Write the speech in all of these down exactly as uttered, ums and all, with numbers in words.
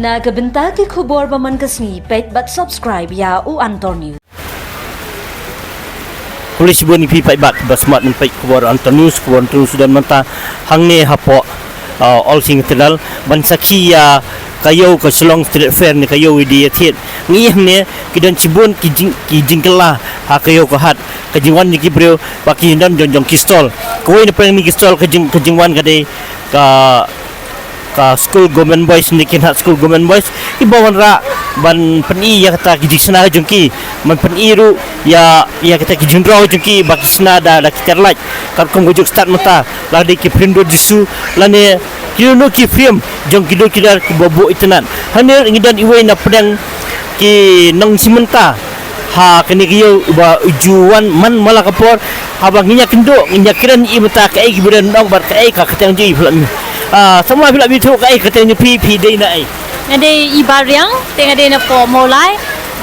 Na ka bynta ki khubor ba man ka sngi, peit bad subscribe ïa u Antor News. Khublei shibun ïa phi paidbah ba smat ban peit khubor Antor News, khubor Antor News don mynta hangne hapoh, uh, All Singing Cathedral ban sakhi ïa ka ïew ka Shillong Street Fair ne ka ïew Ïa Dieng Ïa Thied. Ngi hangne ki don shibun ki jing, ki jingkylla ha ka ïew ka hat, ka jingwan jong ki briew bad ki jingdon jong, jong ki stall. Kawei na pdeng ki stall ka jing, ka jingwan ka dei ka ka skul Government Boys ne ki khynnah skul Government Boys kiba wanrah ban pyni ïa kata ki jingshna jong ki, ban pyni ruh ïa, ïa kata ki jingdraw jong ki ba ki shna da, da ki tiar light. Katkum ka juk start mynta la dei ki frame Lord Jisu lane kino kino ki frame jong ki dur ki dar kiba buh itynnad. Hangne ngi don iwei na pdeng ki nongshim bynta ha kane ka ïew ba ju wan man la ka por, haba ngin ïa kynduh, ngin ïa kren ïa i mynta kaei kiba don nong bad kaei ka kyrteng jong i, phi lah mih. Ah, samla phi lah mih thuh kaei ka kyrteng jong phi, phi dei na ei? Nga dei i Bariang, te nga dei na poh Mawlai.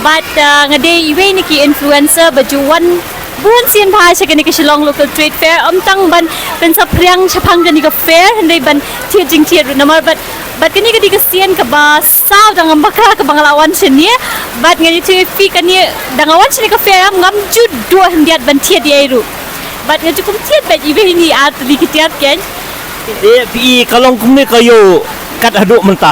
Bad, ah, nga dei iwei na ki influencer ba ju wan bun sien bha sha kane ka Shillong Local Trade Fair, ym tang ban pynsaphriang shaphang kane ka fair, hynrei ban thied jingthied ruh namar bad, bad kane ka dei ka sien kaba saw da ngam bakla kaba nga la wan shane. Bad ngan ïathuh ïa phi, kane da nga wan shane ka fair, ngam ju duh hyndiat ban thied ïa i ruh. Bad nga ju kum thied bad iwei ne ar tylli ki tiar keiñ. Te phi, ka long kumne ka ïew kat haduh mynta?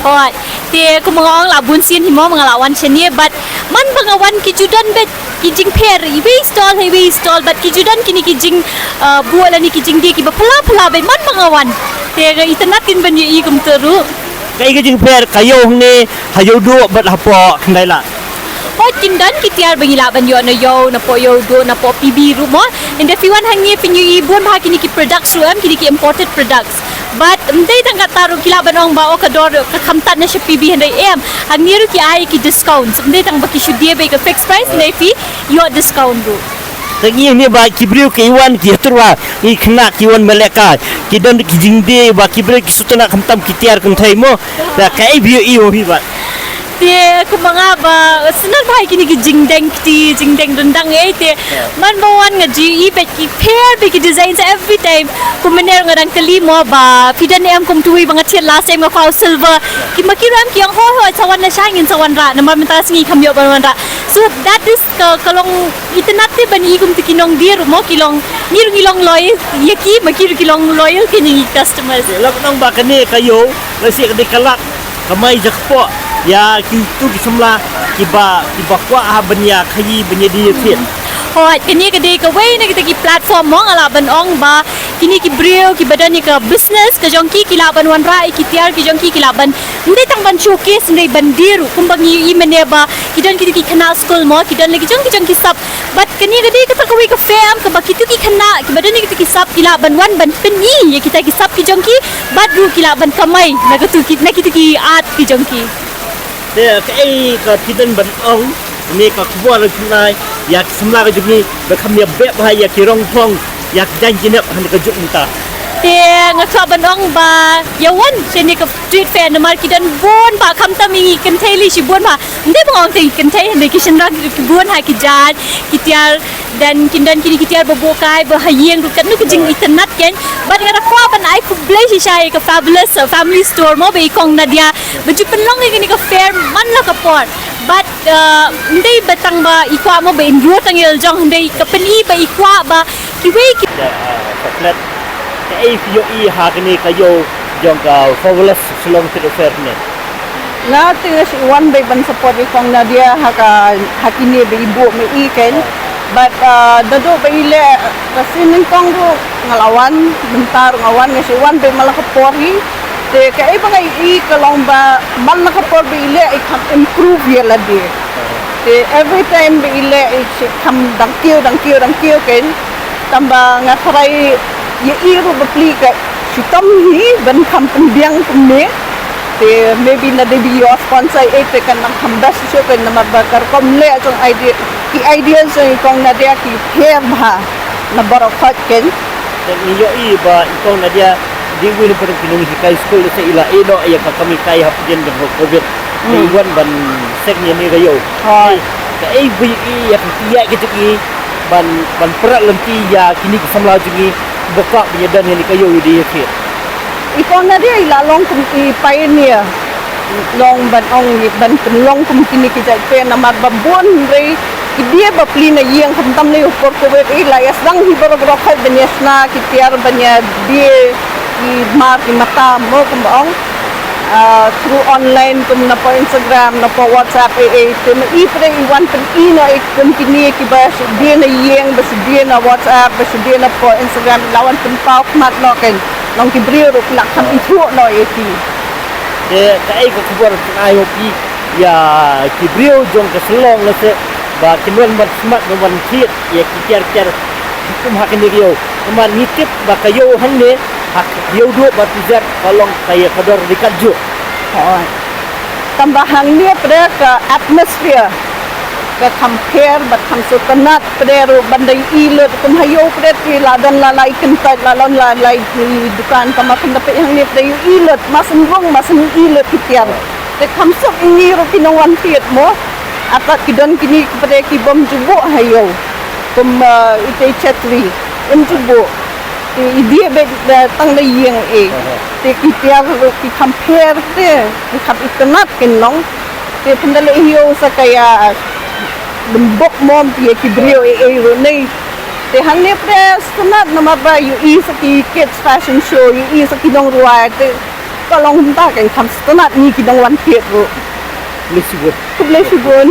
Hooid. Te kumba nga ong, la bun sien hi mo ba nga la wan shane, bad man ba nga wan ki ju don bad ki jingpher, iwei stall ha iwei stall, bad ki ju don kine ki jing, uh, buh lane ki jingdie kiba phylla phylla bad man ba nga wan. Te nga itynnad keiñ ban ïohi kumta ruh. Kaei ka jingpher ka ïew hangne ha Ïewduh bad hapoh Khyndailad? Hooid, kin don ki tiar ba ngi lah ban ïoh na ïew, na poh Ïewduh, na poh P B ruh mo. Hynda phi wan hangne phin ïohi bun bha kine ki products ruh em, kine ki imported products. Bad ym dei tang kata ruh, ki lah ban ong ba o ka dor ka khamtam na sha P B, hynrei em, hangne ruh ki ai ki discount. Ym dei tang ba ki shu die bad ka fixed price, hynrei phi ïoh discount ruh. Te ngi hangne ba ki briew ki wan ki ïatur ba ngi khynnah ki wan ba lehkai, ki don ki jingdie ba ki briew ki sngewtynnat khamtam ki tiar kynthei mo. Te kaei ba ïohi mo phi ba? Te kumba nga ba sngewtynnat bha ïa kine ki jingdeng kti, jingdeng ryndang ei te. Man ba wan nga ju ïohi bad ki pher bad ki designs every time. Kum mynne nga dang kylli mo ba phi don em kum tu iba nga thied last time, nga kwah u silver. Ki ma ki ruh em ki ong hooid hooid sa wan lashai, ngin sa wanrah namar mynta ka sngi kam ïoh ban wanrah. So that is ka, ka long itynnad te ban ïohi kumta ki nongdie ruh mo, ki long, ngi ruh ngi long loyal ïa ki, ma ki ruh ki long loyal ïa ngi customers. Lok nong ba kane ka ïew lehse ka dei ka lad kamai jakpoh ïa kitu ki samla kiba, kiba kwah ha ban ïa khaïi ban ïa die ïa thied. Hooid, kane ka dei kawei na kita ki platform mo nga lah ban ong ba kine ki briew kiba don ïa ka business ka jong ki, ki lah ban wanrah ïa ki tiar ki jong ki, ki lah ban, ym dei tang ban showcase, ym dei ban die ruh, kumba ngi ïohi mynne ba ki don kitu ki khynnah skul mo, ki don la ki jong ki jong ki sap. Bad kane ka dei kata kawei ka fair kaba kitu ki khynnah kiba don ïa kitu ki sap ki lah ban wan ban pyni ïa kita ki sap ki jong ki, bad ruh ki lah ban kamai na katu ki, na kitu ki art ki jong ki. Te kaei ka phi don ban ong ne ka khubor jong ngi ïa ki samla ka jong ngi ba kham ïa beh bha ïa ki rong phong ïa ki jaiñ ki nep ha kane ka juk mynta? Te nga kwah ban ong ba ïa wan shane ka street fair namar ki don bun bha, khamtam ïa ngi kynthei lei shibun bha. Ym dei ba nga ong tang ïa ki kynthei, hynrei ki shynrang ki bun ha ki jaiñ ki tiar, don, kin don kine ki tiar ba buh kai ba ha ïing ruh, katno ka jingitynnad keiñ. Bad nga da kwah ban ai khublei shisha ïa ka Fabulous, uh, Family Store mo, bad i Kong Nadia ba ju pynlong ïa kane ka fair man la ka por. Bad, uh, ym dei ba tang ba i kwah mo ba in ïoh tang ïa la jong, hynrei ka pyni ba i kwah ba kiwei ki. Ïa, uh, ka flat. Kaei phi ïohi ha kane ka ïew jong ka Fabulous Shillong Street Fair ne? Nga te nga shu wan beit ban support ïa i Kong Nadia ha ka, ha kine ba i buh ma i keiñ. Bad, uh, naduh ba i leh ka sien nyngkong ruh nga la wan, mynta ruh nga wan, nga shu wan beit man la ka por hi. Te kaei ba nga ïohi ka long ba man la ka por ba i leh i kham improve ïa lade. Te every time ba i leh i shu kham dang kiew, dang kiew, dang kiew keiñ. Tang ba nga tharai ïa i ruh ba plie ka shitom hi ban kham pynbiang kumne. Te maybe lada ba ïoh sponsor ei te kan nang kham best shuh keiñ namar ba ka rukom leh jong idea, ki ideas jong i Kong Nadia ki pher bha na baroh khoit keiñ. Te ngi ïohi ba i Kong Nadia dei iwei na pdeng ki nonghikai skul, lehse i la ïeh noh ïa ka kam hikai hapdeng jong ka covid. Te i wan ban seng ïa kane ka ïew. Hooid. Kaei ba ïohi ïa ka ïaid ka jong i ban, ban pyrkhat lynti ïa kine ki samla jong ngi ba kwah ban ïadon ïa kane ka ïew Ïa Dieng Ïa Thied? I Kong Nadia i la long kum i pioneer. Long ban ong, ban pynlong kum kine ki jait pyrshah namar ba bun hynrei ki die ba plie na ïing khamtam lei u por Covid i la ïa sdang hi baroh baroh khat ban ïa shna ki tiar ban ïa die ki mar ki mata mo kum ba ong. Ah, through online kum na po Instagram na po WhatsApp e e te ma i pre i wan pyn i no e kum kine ki ba shu die na ïing ba shu die na WhatsApp ba shu die na po Instagram la wan pynpaw khmat no ken. Nong ki briew ruh ki la kham i thuh no e ki. Te kaei ka khubor ka ai ïa phi ïa ki briew jong ka Shillong lehse ba kin wan ban smat ban wan thied ïa ki tiar tiar kum ha kine ki ïew. Namar ngi tip ba ka ïew hangne ha ka ïew duh ba tijat ka long ka ïa ka dor di kat juk. Hooid. Tang ba hangne pre ka atmosphere ka kham pher bad kham sngewtynnat pre ruh ban da ïohi lut kum ha ïew pre te la don la lai kyntait la don la lai dukan kama kynda peit hangne pre ïohi lut ma sngewbha ma sngewbha lut ki tiar. Te kham suk ïa ngi ruh ki nongwan thied mo. Atat ki don kine ki pre ki bym ju buh ha ïew. Kum, eh, ite chetri. Ym ju buh. Te i die beit da tang da ïing e. Te ki tiar ruh ki kham pher te. Ki kham itynnat kin long. Te pynda leh ïew sa ka ïa dymbuk mo te ïa ki briew e e ruh nei. Te hangne pre sngewtynnat namar ba ïohi sa ki kids fashion show ïohi sa ki nongrwai te ka long kumta kan kham sngewtynnat ngi ki nongwan thied ruh. Khublei shibun. Khublei shibun.